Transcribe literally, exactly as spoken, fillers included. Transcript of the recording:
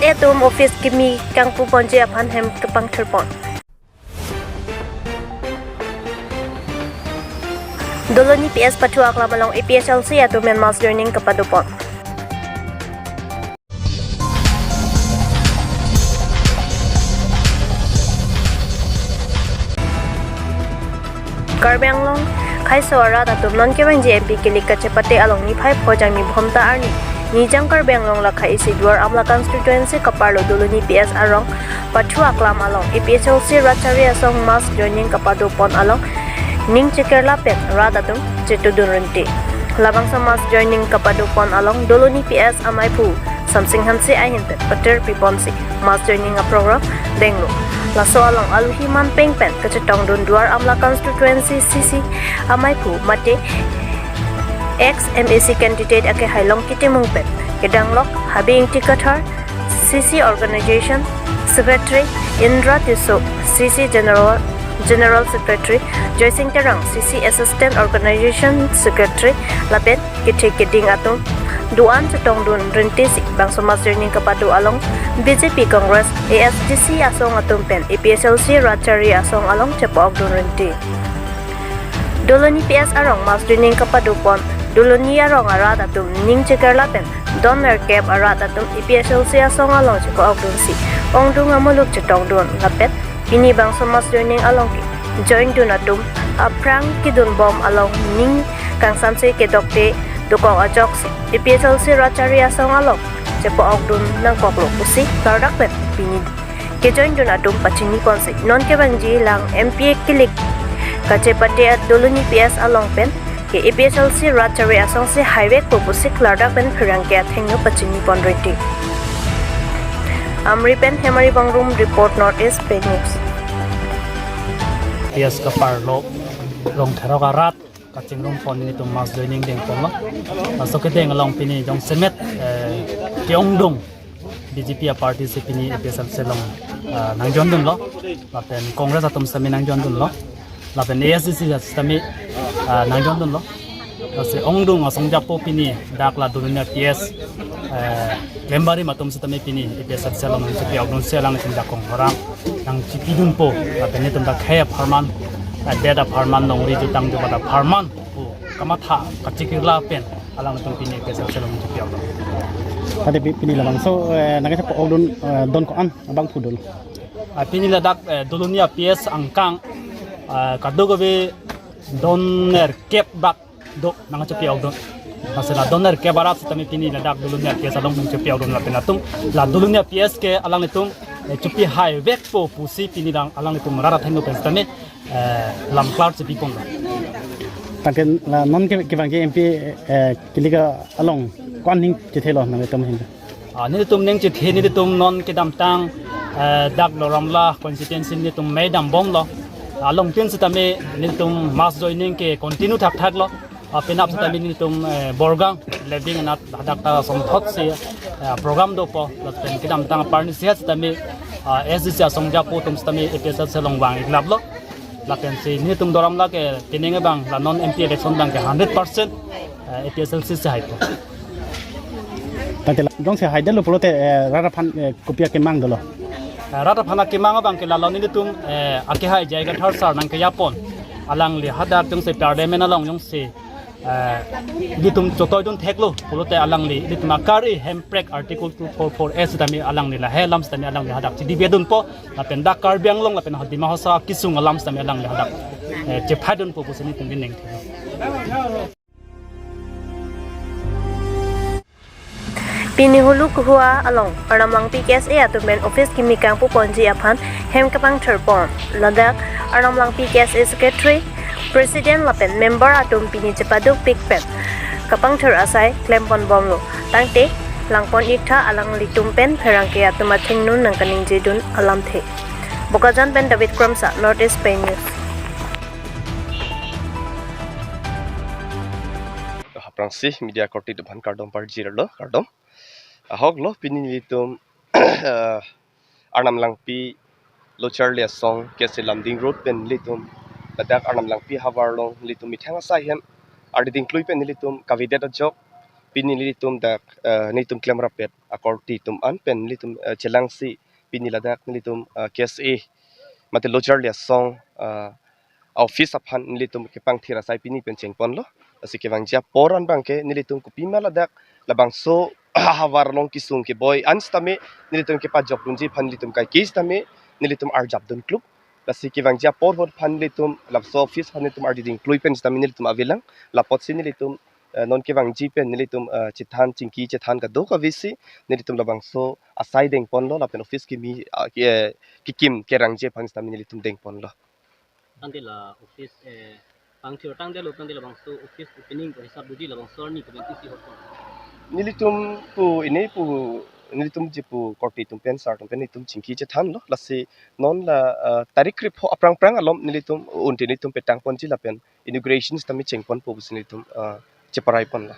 Atum office kimi kangpu ponji aphan hem kepangthir pon. Doloni P S pathu aklam along A P H L C atum pen mass joining kepado pon. Karbi Anglong khaiso arat atum non kevangji M P kilik kachepate along niphai pho jangmi bhomta arni Nijang Karbi Anglong lakha isi Duar Amla constituency kaparlo Doloni P S arong pathu aklam along A P H L C rat chari asong mass joining kepado pon along ning chekirla pen rat atum chetudun rinti. Labangso mass joining kepado pon along Doloni P S amaiphu Samsing Hanse ahin pen patir piponsi mass joining a program denglo. Laso along aluhi manpeng pen kachetongdun Duar Amla constituency C C amaiphu mate ex M A C candidate akehai Longki Timung pen kedanglok Habe Ingti Kathar, C C organization secretary, Indra Tisso, C C general general secretary, Joysing Terang, C C assistant organization secretary, lapen kethe keding atum do-an chetongdun rintisi bangso mass joining kepado along B J P, Congress, A S D C asong atum pen A P H L C rat chari asong along chepa-okdun rinti. Doloni P S arong mass joining kepado pon Doloni arong arat atum ning chekirla pen don nerkep arat atum A P H L C asong along chepa-okdunsi ongdung amuluk chetongdun lapen pini bangso mass joining along ke joindun atum aphrang kedun bom along ning kangsamse kedokte dokok ajoksi A P H L C rat chari asong along chepa-okdun nangkoklo pusi klardak pen pini kejoindun atum pachini ponsi non kevangji lang M P A kilik kachepate Doloni P S along pen ke A P H L C rat chari asongsi haivekpo pusi klardak pen pherangke athengno pachini pon rinti. Amri pen Hemari Bangrum report, North East Pei News. P S kaparlo Rongtherok arat kachingrum pon nelitum mass joining dengponlo. Laso kedeng along pini jongsemet, eh, ke-ongdung B J P a party si pini A P H L C along, ah, nangjoindunlo. Lapen Congress atum sitame nangjoindunlo. Lapen A S D C sitame, ah, nangjoindunlo. Lasi ongdung asong japo pini dak la Doloni P S, eh, lembarim atum sitame pini A P H L C along nangchepi-okdunsi alanglitum jakong orang nangchepidunpo. Lapen nelitum dak khei apharman, eh, det apharman, longri jutang jubat apharman pu kamatha kachekirla pen alanglitum pini A P H L C along nangchepi-okdun. Tadi pi-, pini labangso, eh, nangkachepa-okdun, eh, don ko-an abangphu dolo? Ah, pini ladak, eh, Doloni P S angkang, eh, kadokave don nerkep bak do nangkachepi-okdun. Lasi la don nerkep arat sitame pini ladak Doloni P S along nangchepi-okdun lapen atum la Doloni P S ke alanglitum, eh, chepi haivekpo pusi pini dang alanglitum rat athengno pen sitame, eh, lamklar chepi ponlo. Tangte la non ke, kevangji M P, eh, kilik along ko-an ning chethelo nangtum ahin? Ah, nelitum ning chethe nelitum non kedamtang, eh, dak Duar Amla constituency nelitum mei dambomlo. Along tin sitame nelitum mass joining ke continue thakthaklo. Ah, penap sitame nelitum, eh, Borgang Lebing anat hadak ta songthotsi, eh, program dopo. Lapen kedamtang aparni sehat sitame, ah, A S D C asong japo atum sitame A P H L C along vang-iklaplo. Lapensi nelitum Duar Amla ke pining abang la non M P election abang ke hundred percent, eh, A P H L C si haipo. Tangte la jongsi haidetlo pulote, eh, rat aphan, eh, kopi akemang dolo? Eh, rat aphan akemang abang ke la non nelitum, eh, akehai J I Kathar sir nangkejapon. Alangli hadak jongsi parliament along jongsi, eh, nelitum chotoidun theklo pulote alangli nelitum akari hemprek Article two four four A sitame alangli lahei alam sitame alangli hadak chedebate dunpo. Lapen dak Karbi Anglong lapen ha Dima Hasao akesung alam sitame alangli hadak, eh, chephaidunpo pusi nelitum pining. Pini Hulu Kuhua along Arnam Langpi K S A atum pen office kimi kangpu ponji aphan hem kepangthir pon. Ladak Arnam Langpi K S A secretary, president lapen member atum pini chepadukpik pen kepangthir asai klempon bomlo. Tangte langpon-iktha alanglitum pen pherangke atum athengno nangkaningjedun alamthe. Bokajan pen David Kramsa, North East Pei News. Aphrangsi media korte atum aphan kardom parjirlo, kardom. Ahoklo pini nelitum, eh, Arnam Langpi lo charli asong K S A Lumding Road pen nelitum ladak Arnam Langpi havar along nelitum methang asai hem ardi dingklui pen nelitum kavedet ajok pini nelitum dak, eh, nelitum klemrap-et akorte atum an pen nelitum, eh, chelangsi pini ladak nelitum, eh, K S A mate lo charli asong, eh, office aphan nelitum kepangthir asai pini pen chengponlo. Lasi kevangji apor an abangke nelitum kopima ladak labangso ahavar along kesung keboi an sitame nelitum kepajokdunji aphan nelitum kaike sitame nelitum arjapdun klup. Lasi kevangji apor aphan nelitum labangso office aphan nelitum arjuding klui pen sitame nelitum avelang. Lapotsi nelitum, eh, non kevangji pen nelitum, eh, chethan chingki chethan kadokavesi nelitum labangso asai dengponlo lapen office kimi, ah, ke-, kekim kerangji aphan sitame nelitum dengponlo. Tangte la office, eh, pangthir tangte lo tangte labangso office opening ko hisap doji labangso arni komentisi hot ko. Nelitum pu ini pu nelitum ji pu korte atum pen sar atum pen nelitum chingki chethanlo lasi non la, eh, tarik krepho aphrang phrang alom nelitum unte nelitum petangponji lapen inauguration sitame chengponpo pusi nelitum, eh, cheparaiponlo.